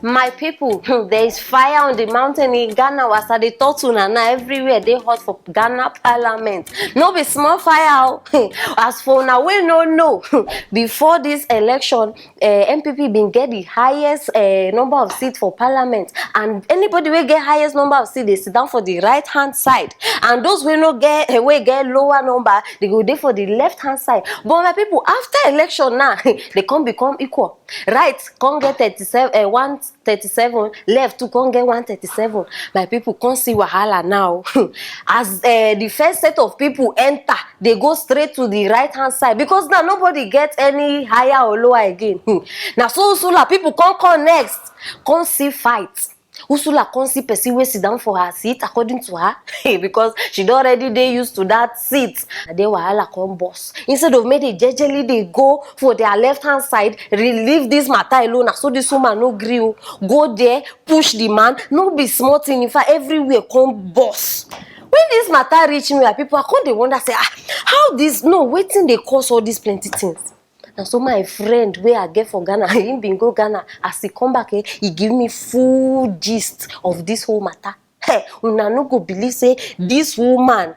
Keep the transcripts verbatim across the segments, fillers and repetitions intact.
My people, there is fire on the mountain in Ghana. As I dey talk to una now, everywhere dey hot for Ghana parliament. No be small fire o. As for una wey no know, before this election, uh, N P P bin get the highest uh, number of seats for parliament, and anybody wey get highest number of seats dey sit down for the right hand side, and those wey no get uh, wey get lower number, they go dey for the left hand side. But my people, after election now, they come become equal. Right come get thirty-seven, uh, one thirty-seven, left to come get one thirty-seven. My people come see wahala now. As uh, the first set of people enter, they go straight to the right hand side, because now nobody get any higher or lower again. Now so Usula people come come next, come see fight. Usula come see person wey sit down for her seat, according to her, because she don already dey used to that seat. Na there wahala come burst. Instead of make they jejely dey go for their left hand side, relieve this matter alone, na so this woman no gree o. Go there, push the man, no be small thing. In fact, everywhere come burst. When this matter reach me, my people, I come dey wonder say, ah, how this, no, wetin dey cause all these plenty things? Na so my friend wey I get for Ghana, he bin go Ghana. As he come back, eh, he give me full gist of this whole matter. Hey, una no go believe say this woman,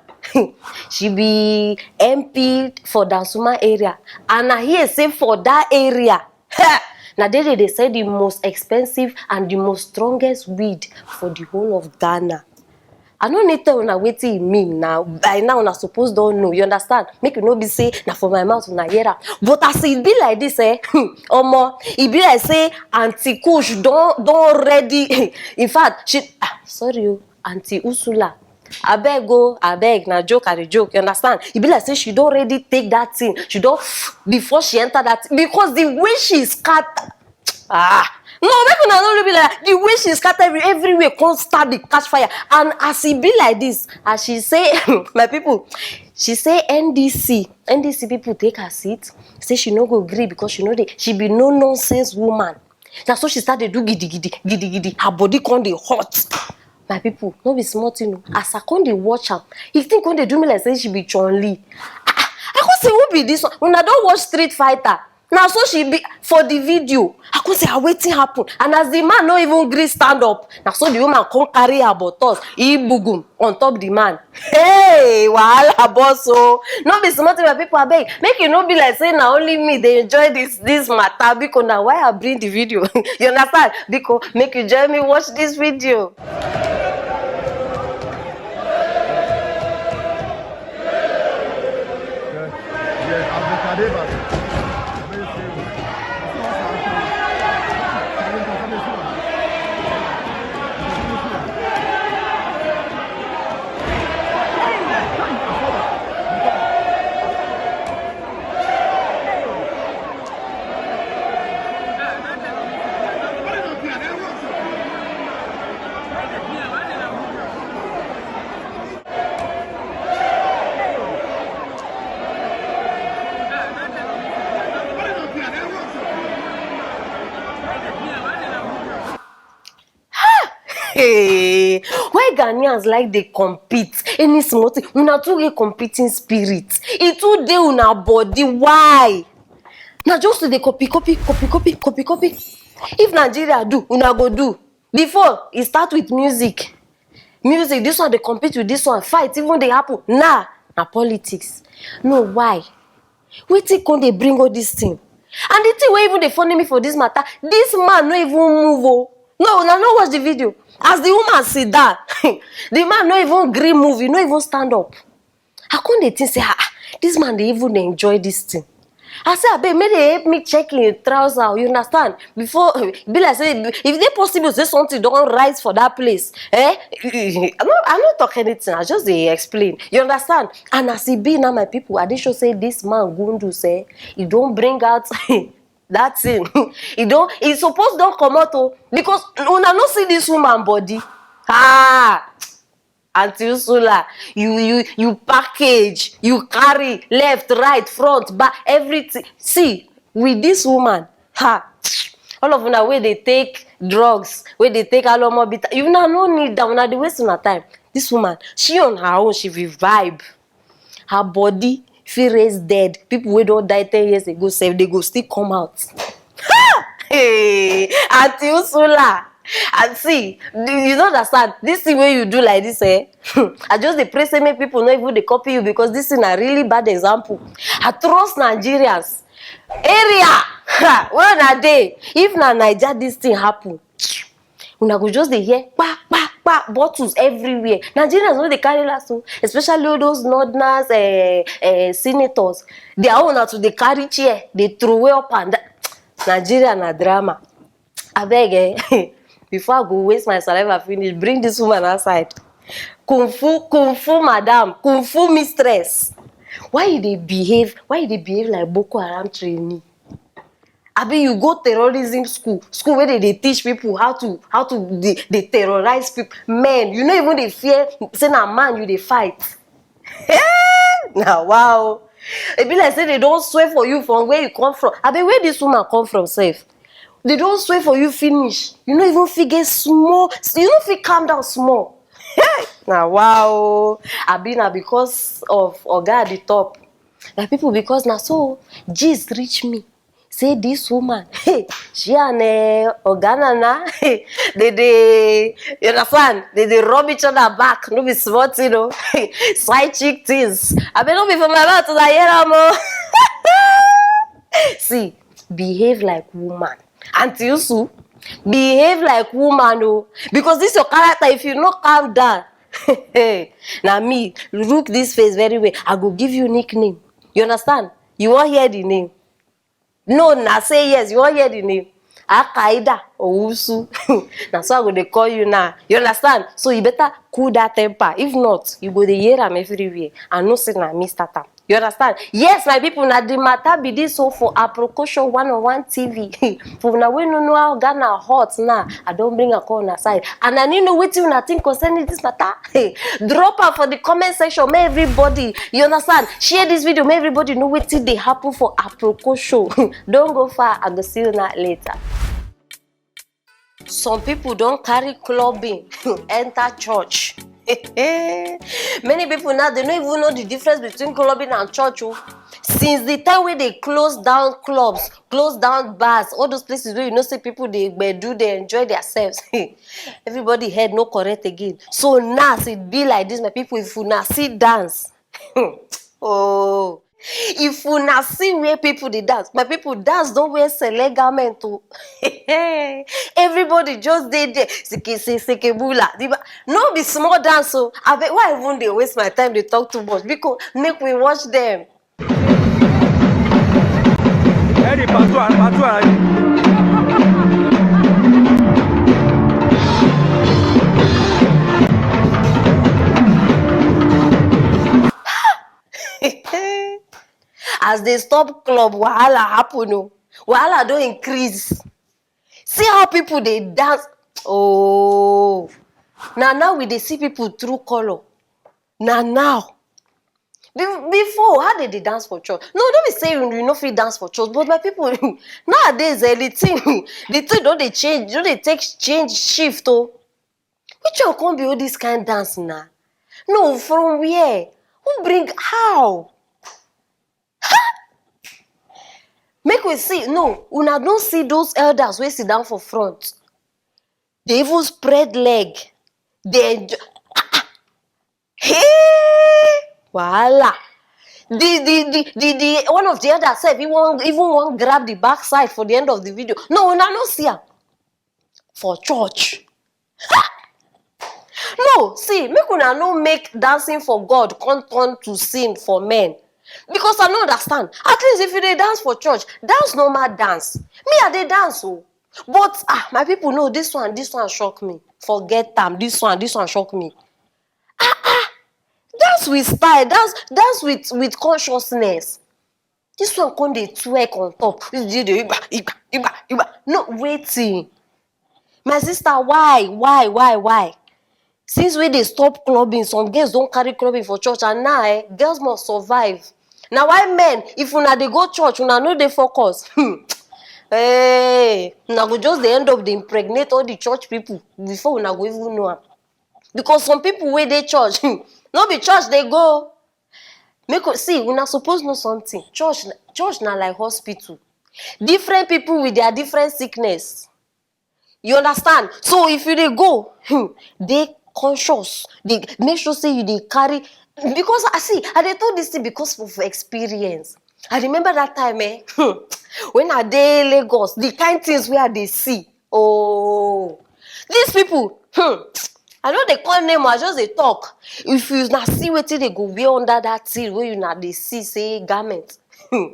she be M P for Dansouma area, and I hear say for that area, na there they dey sell the most expensive and the most strongest weed for the whole of Ghana. I no need tell una wetin e mean now. By now, una suppose don know. You understand? Make you no be say na for my mouth una hear am. But as e be like this, eh, omo, e be like say Auntie Kush don don ready. In fact, she, ah, sorry o, Auntie Usula. Abeg o, abeg, na joke I dey joke. You understand? E be like say she don already take that thing. She don, before she enter that thing, because the way she scatter, ah, no, make una no look me like that. The way she scatter every, everywhere come start dey catch fire. And as e be like this, as she say, my people, she say N D C, N D C people take her seat. Say she no go gree because she no dey, she be no nonsense woman. Na so she start dey do gidigidi, gidigidi. Her body come dey hot. My people, no be small thing o. As I come dey watch am, the thing come dey do me like say she be Chun Li. Ah, I come say, who be this one? Una don watch Street Fighter? Na so she be for the video. I come say, ah, wetin happen? And as the man no even gree stand up, na so the woman come carry her buttocks, e bugum on top the man. Hey, wahala burst o. No be small thing, my people, abeg. Make e no be like say na only me dey enjoy this this matter. Biko, na why I bring the video. You understand? Biko, make you join me watch this video. Hey, why Ghanaians like dey compete? Any small thing, una too get competing spirit. E too dey una body. Why? Na just to dey copy, copy, copy, copy, copy, copy. If Nigeria do, una go do. Before, e start with music. Music, this one dey compete with this one. Fight even dey happen. Now, na politics. No, why? Wetin come dey bring all this thing? And the thing wey even dey funny me for this matter, this man no even move o. No, una no watch the video. As the woman sit down, the man no even gree move, he no even stand up. I come dey think say, ah, ah, this man dey even dey enjoy this thing. I say, abeg, make they help me check him trouser, you understand? Before, e be like say, if e dey possible say something don rise for that place, eh? I no, I no talk anything. I just dey explain. You understand? And as e be now, my people, I dey sure say this man Gundus, eh, e don bring out that thing. E don, e suppose don comot o, because una no see this woman body. Ah, Auntie Usula, you, you, you package, you carry left, right, front, back, everything. See, with this woman, ha, all of una wey dey take drugs, wey dey take alomo bitter, una no need am, una dey waste una time. This woman, she on her own, she be vibe. Her body fit raise dead. People wey don die ten years ago sef, they go still come out. Ha! Hey! Auntie Ursula. And see, do you no understand? This thing wey you do like this, eh? I just dey pray say make people no even dey copy you, because this thing na really bad example. I trust Nigerians. Area, ha, where una dey? If na Naija this thing happen, una go just dey hear kpa kpa kpa, bottles everywhere. Nigerians no dey carry last o, especially all those northerners, eh, eh, senators. Their own na to dey carry chair, dey throw away up and down. Nigeria na drama. Abeg, eh, before I go waste my saliva finish, bring this woman outside. Kung fu, kung fu madam, kung fu mistress. Why you dey behave? Why you dey behave like Boko Haram trainee? Abi you go terrorism school, school where they, they teach people how to, how to they, they terrorize people? Men, you no even dey fear say na man you dey fight. Now, wow. E be like say they don't swear for you from where you come from. I mean, where this woman come from, safe? They don't swear for you finish. You no even fit get small. You no fit calm down small. Now, wow. I be na because of Oga at the top. My people, because na so gist reach me. Say this woman, hey, she and uh, Oga Nana, they dey, you understand? They dey rub each other back. No be small thing, you know. Side chick things. I mean, no be for my mouth to hear am o. See, behave like woman. Auntie Usu, behave like woman o. Because this your character, if you no calm down, na me, look this face very well. I go give you nickname. You understand? You wan hear the name? No, na say yes, you wan hear the name. Akaida Owusu. Na so I go dey call you now. You understand? So you better cool that temper. If not, you go dey hear am everywhere. I know say na me start am. You understand? Yes, my people, na the matter be this so for Aproko Show one oh one T V. For una wey no know how Ghana hot now, I don bring am come una side. And I no know wetin una think concerning this matter. Drop am for the comment section, make everybody, you understand? Share this video, make everybody know wetin dey happen for Aproko Show. Don't go far, I go see una later. Some people don carry clubbing enter church. Many people now, they no even know the difference between clubbing and church o. Since the time wey they close down clubs, close down bars, all those places where you know say people dey gbedu, dey enjoy themselves. Everybody head no correct again. So now as e be like this, my people, if una see dance, oh, if una see where people dey dance, my people, dance don wear sele garment o. Everybody just dey there, seke se seke bula. The ba- No be small dance o. Abeg, why I even dey waste my time dey talk too much? Because make we watch them. Ẹni pàtó pàtó ara yìí. As they stop club, wahala happen o. Wahala don increase. See how people dey dance. Oh, na now we dey see people through color. Na now. Be- Before, how they dey dance for church? No, don't be say you, you no fit dance for church. But my people, nowadays, eh, the thing, the thing don dey change, don dey take change shift o. Which one come be all this kind dance na? No, from where? Who bring how? Make we see. No, una don see those elders wey sit down for front. They even spread leg. They enjoy. Hey, wahala. The the the the the one of the elders sef, he wan even wan grab the backside for the end of the video. No, una no see am for church. No, see, make una no make dancing for God come turn to sin for men. Because I no understand. At least if you dey dance for church, dance normal dance. Me, I dey dance o. But ah, my people, no, this one, this one shock me. Forget am. This one, this one shock me. Ah ah, dance with style, dance dance with with consciousness. This one come dey twerk on top. This dey dey igba igba igba igba. No, wetin? My sister, why, why, why, why? Since wey dey stop clubbing, some girls don carry clubbing for church, and now, eh, girls must survive. Na why men, if una dey go church, una no dey focus. Hmm. Hey, una go just dey end up dey impregnate all the church people before una go even know am. Because some people wey dey church, hmm, no be church dey go. Make u see, una suppose know something. Church, church na like hospital. Different people with their different sickness. You understand? So if you dey go, hmm, dey conscious, dey make sure say you dey carry, because I see, I dey talk this thing because of experience. I remember that time, eh, hmm, when I dey Lagos, the kind things wey I dey see. Oh, these people, hmm, I no dey call name, I just dey talk. If you na see wetin dey go wear under that thing wey you na dey see say garment, hmm.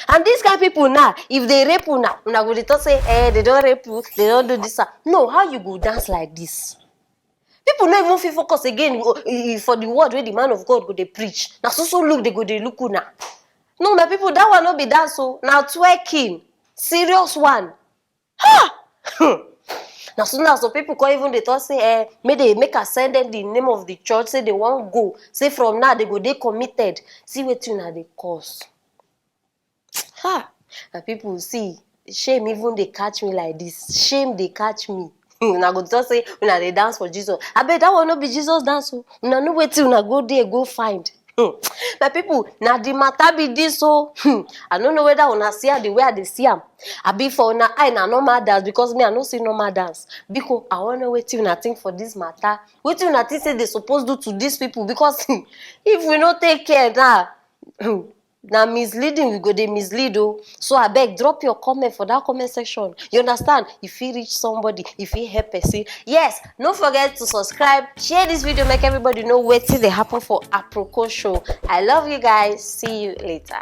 And these kind people now, if they rape una, una go dey talk say, eh, they don rape you, they don do this. And no, how you go dance like this? People no even fit focus again, oh, eh, eh, for the word wey the man of God go dey preach. Na so so look they go dey look una. No, my people, that one no be dance o. Na twerking, serious one. Ha! Na so now some people come even dey talk say, eh, make they make I send them the name of the church, say they wan go. Say from now they go dey committed. See wetin una dey cause. Ha! My people, see, shame even dey catch me like this. Shame dey catch me. Una go talk say una dey dance for Jesus. Abeg, that one no be Jesus dance o. Una know wetin una go there go find. Hmm. My people, na the matter be this o. Hmm. I no know whether una see am the way I dey see am. Abi for una eye na normal dance, because me I no see normal dance. Biko, I wan know wetin una think for this matter. Wetin una think say they suppose do to these people? Because, hmm, if we no take care now, hmm, na misleading we go dey mislead o. So abeg, drop your comment for that comment section. You understand? E fit reach somebody, e fit help person. Yes, no forget to subscribe, share this video, make everybody know wetin dey happen for Aproko Show. I love you guys. See you later.